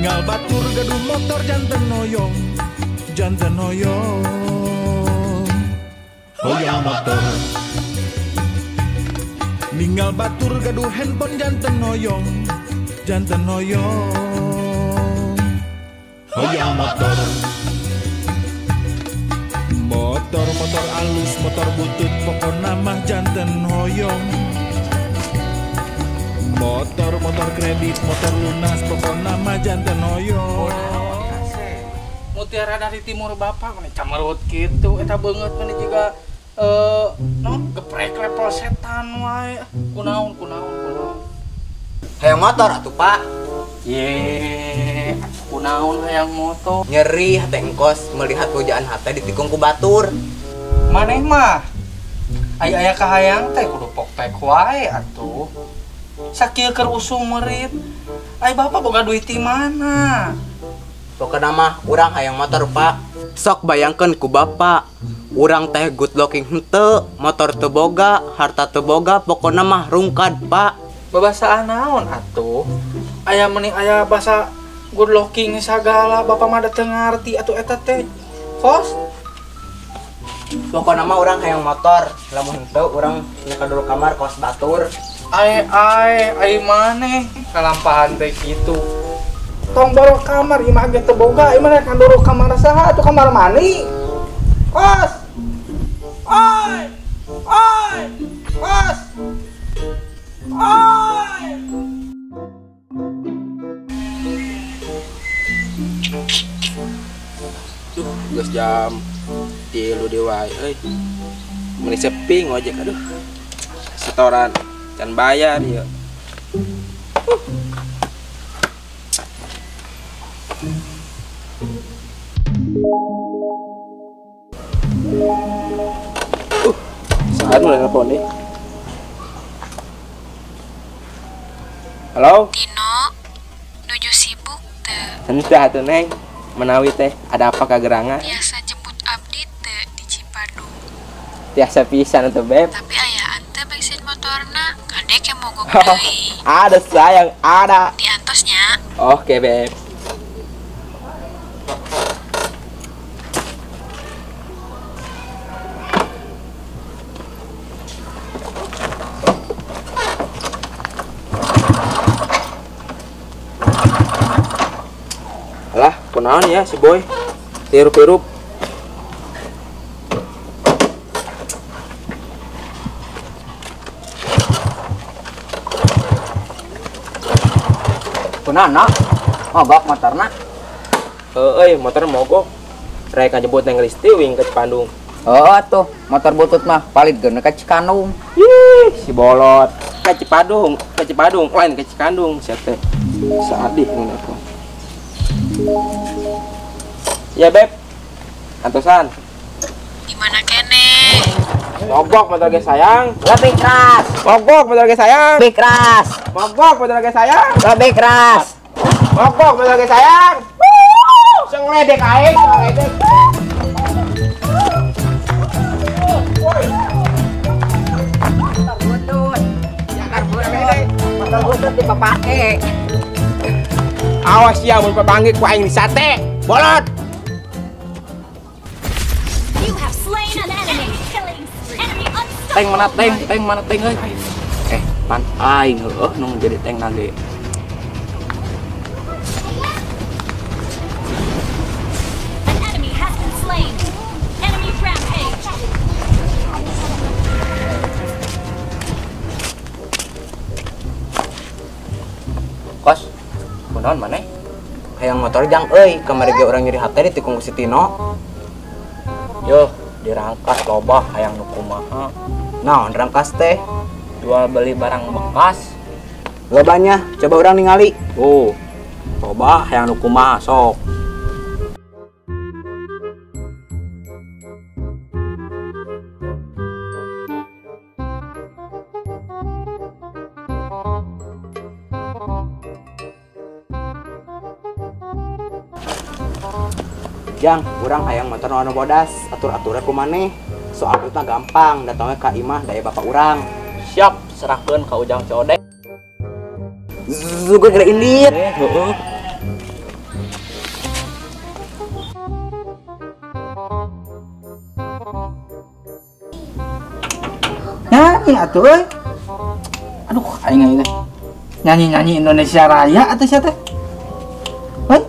Ninggal batur gaduh motor janten hoyong, janten hoyong. Hoyong motor. Ninggal batur gaduh handphone janten hoyong, janten hoyong. Hoyong motor. Motor motor alus, motor butut, pokona mah janten hoyong. Motor motor kredit, motor lunas, pokona mah janten hoyong. Mutiara dari timur bapak meni camerut kitu eta beungeut meni jiga non geprek level setan wae. Kunaon kunaon kunaon. Hayang motor atuh Pak. Ye, kunaon hayang motor. Nyeri hate engkos melihat pujaan hate ditikung ku batur. Maneh mah aya-aya kahayang teh kudu pokpek wae atuh. Sakieu keur usum merit. Ai bapak boga duit ti mana? Pokona mah urang hayang motor Pak. Sok bayangkeun ku bapak. Urang teh good looking henteu, motor teu boga, harta teu boga, pokona mah rungkad Pak. Babasaan naon atuh? Aya meni aya basa good looking sagala, bapak mah da teu ngarti atuh eta teh. Kos? Pokona mah urang hayang motor, lamun henteu urang nyeka dulu kamar kos batur. Ai ai ai maneh kalampahan teh kitu. Tong boro kamar imah ge teu boga, imah rek ngandoro kamar saha atuh kamar mandi. Kos. Oi! Oi! Kos. Oi! Duh, geus jam 3 deui wae euy. Meuni sepi ngojek aduh. Setoran can bayar ieu. Saat mulai telepon deh. Halo? Tino, nuju sibuk teu. Henteu atuh Neng, menawi teh ada apa kagerangan? Tiasa jemput abdi teu di Cipadung. Tiasa pisan atuh Beb. Tapi aya ante bensin motorna, kadek yang mogok deui. Ada sayang, ada. Diantosnya. Oke Beb. Alah, kunaon ya si boy? Tirup-tirup. Kunaon, mogok motorna? Heueuy, motor mogok. Rek ngajebut Neng Listi wing ke Cipandung. Oh tuh, motor butut mah palit geuna ka Cikandung. Ih, si bolot. Ka Cipadung, lain ke Cikandung sia teh. Sadih mun aku. Ya Beb, antosan. Gimana kene? Mogok motor ge sayang. Lebih keras. Mogok motor ge sayang. Lebih keras. Mogok motor ge sayang. Lebih keras. Mogok motor ge sayang. Sing ledek aing, ledek. Motor butut. Motor butut dipapake. Awas ya mun papanggih ku aing disate. Bolot. You have slain an enemy. Killing spree. Enemy unstoppable. Tank mana tank? Tank mana tank euy? Pan aing heueuh nu jadi tank nage. An enemy has been slain. Enemy rampage. Kos, kunaon maneh? Hayang motor jang euy, kamari ge urang nyeri hate ditikung ku si Tino. Yo, dirangkas loba hayang nu kumaha. Naon rangkas teh? Jual beli barang bekas. Lobanya, coba urang ningali. Oh, coba hayang nu kumaha sok. Jang, urang hayang motor nu bodas, atur-aturnya ku maneh. Soal duitna gampang, datangnya ka imah daya bapak urang. Siap, serahkeun ka Ujang Codek. Zuga geura indit. Heeh. Nyanyi atuh euy. Aduh, aing teh. Nyanyi-nyanyi Indonesia Raya atuh sia teh. Hei.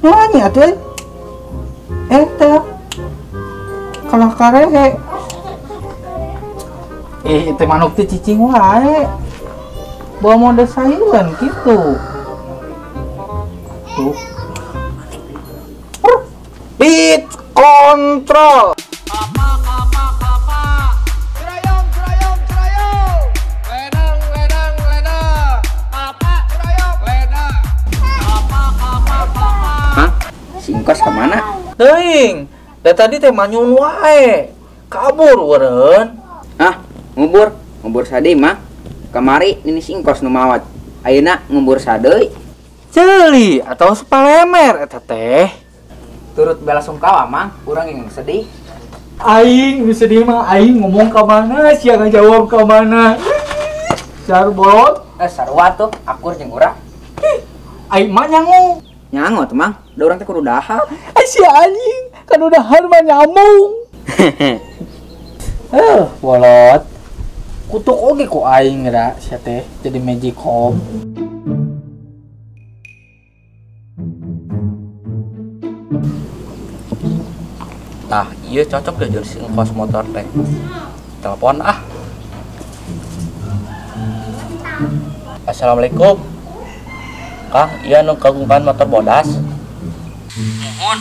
Nyanyi atuh euy. Eta. Kalah karehe. Itu manuk teh cicing wae. Bawa mode sayuran gitu. Tuh. Speed control. Hah? Singkos kemana? Teuing, da tadi teh manyun wae. Kabur eureun. Ah, ngubur, ngubur sade mah. Kamari nini singkos nu mawat. Ayeuna ngubur sadeui. Ceuli atau sepalemer eta teh. Turut bela sungkawa mang, urang yang sedih. Aing nu sedih mah aing ngomong ka mana sia ngajawab ka mana. Sarbot, sarua tuh akur jeung urang. Aing mah nyangu. Nyangu tuh mang, da urang teh kudu dahar. Si anjing, kan udah dahar mah nyamung. Bolot. Kutuk oge ku aing geura sia teh jadi magicom. Tah, iya cocok deh jadi singkos motor teh. Telepon ah. Assalamualaikum. Kang, iya nu kagungan motor bodas. Muhun,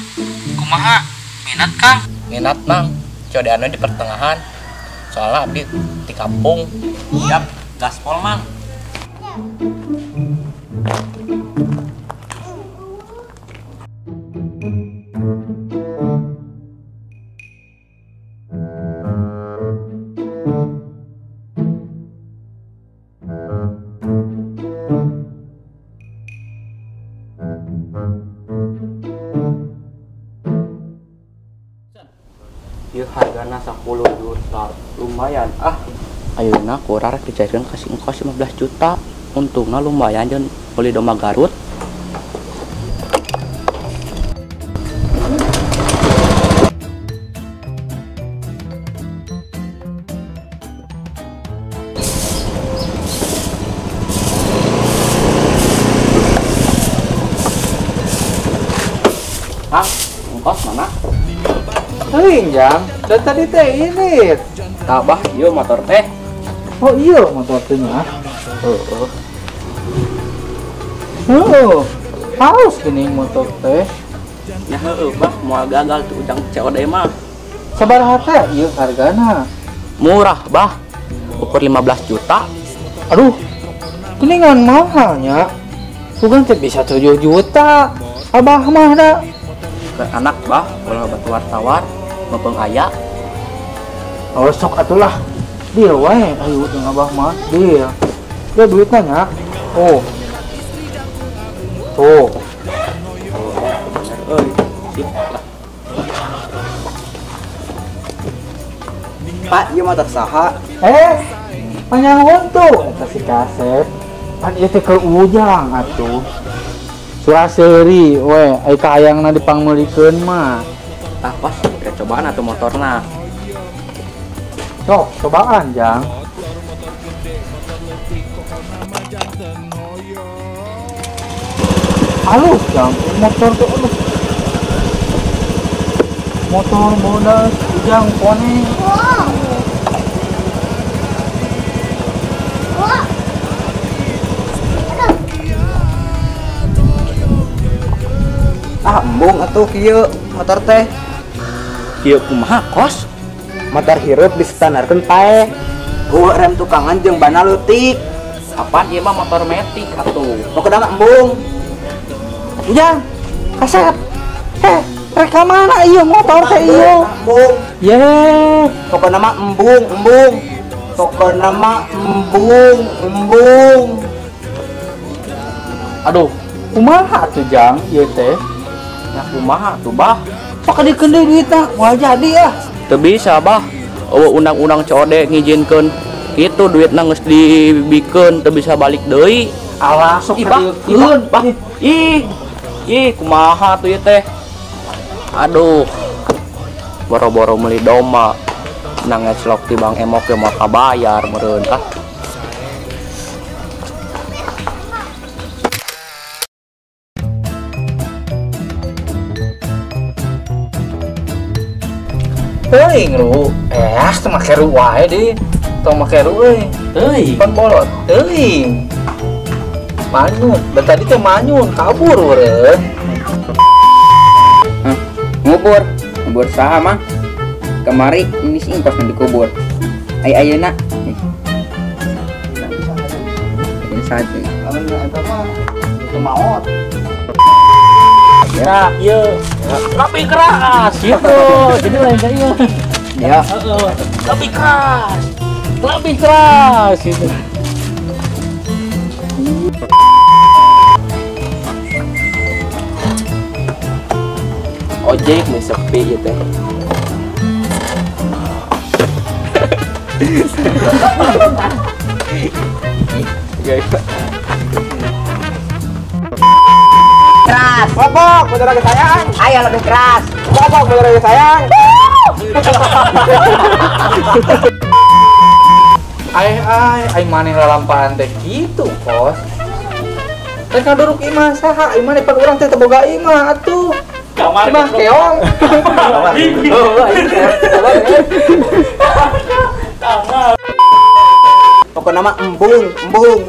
kumaha? Minat Kang? Minat Mang. Codeannya di pertengahan. Soalnya abdi di kampung. Siap, gaspol Mang. Ieu hargana 10 juta, lumayan ah. Ayeuna ku urang rek dicairkeun ka si engkos 15 juta. Untungna lumayan jeung meuli domba Garut. Kang, engkos mana? Teuing jang, dan tadi teh ini. Tabah ieu motor teh. Oh iya motor teh nya. Heeh. Heeh. Haus geuning motor teh. Ya heueuh bah, moal gagal tuh ujang COD mah. Sabaraha teh ieu hargana? Murah bah. Ukur 15 juta. Aduh. Geuningan mahalnya. Bukan teh bisa 7 juta. Abah mah da. Ke anak bah, ulah batu wartawan. Mepeng aya. Oh sok atulah. Deal wae ayo jeung abah mah. Deal. Ya duitna nya. Oh. Tuh. Euy, sip lah. Pak, ieu motor saha? Panyangun tuh eta si kasep. Pan ieu teh keur ujang atuh. Suraseri we, ai kahayangna dipangmeulikeun mah. Tah kos, kita cobaan atuh motorna. Sok, cobaan jang. Halus jang, motor tuh aduh. Motor bodas ujang poni. Ah, embung atuh kieu motor teh. Kieu kumaha kos? Motor hirup distandarkeun paeh. Eueuh rem tukangan jeung bana leutik. Apaan ieu mah motor metik atuh. Pokona mah embung. Ujang, kasep. Rek ka mana ieu motor teh ieu? Embung. Ye, pokona mah embung, embung. Pokona mah embung, embung. Aduh, kumaha atuh jang ieu teh? Ya kumaha tuh bah? Sok dikeun deui duitna, moal jadi ah. Teu bisa bah. Eueuh undang-undang COD ngijinkeun kitu duitna geus dibikeun teu bisa balik deui. Alah sok dikeun bah. Ih. Ih, kumaha tuh ieu teh? Aduh. Boro-boro meuli domba. Nangeclok ti Bang Emok ge moal kabayar meureun ah. Teuing ru, teu make ru wae deui. Tong make ru euy. Teuing. Pan bolot, teuing. Manyun, da tadi teh manyun, kabur eureun. Hah, ngubur, ngubur saha mah? Kamari ini sih ingkos nu dikubur. Ai ayeuna. Ini saja. Lamun eta mah teu maot. Ya, ieu. Lebih keras gitu. Jadi lain ka ieu. Ya. Heeh. Lebih keras. Lebih keras gitu. Ojek nih sepi ieu teh. Keras. Popok, bener lagi sayang. Ayo lebih keras. Popok, bener lagi sayang. Ai ai, ai maneh lalampahan teh kitu, Kos. Teh kaduruk imah saha? Imah pan urang teh teu boga imah atuh. Kamar imah keong. Kamar. Pokokna mah embung, embung.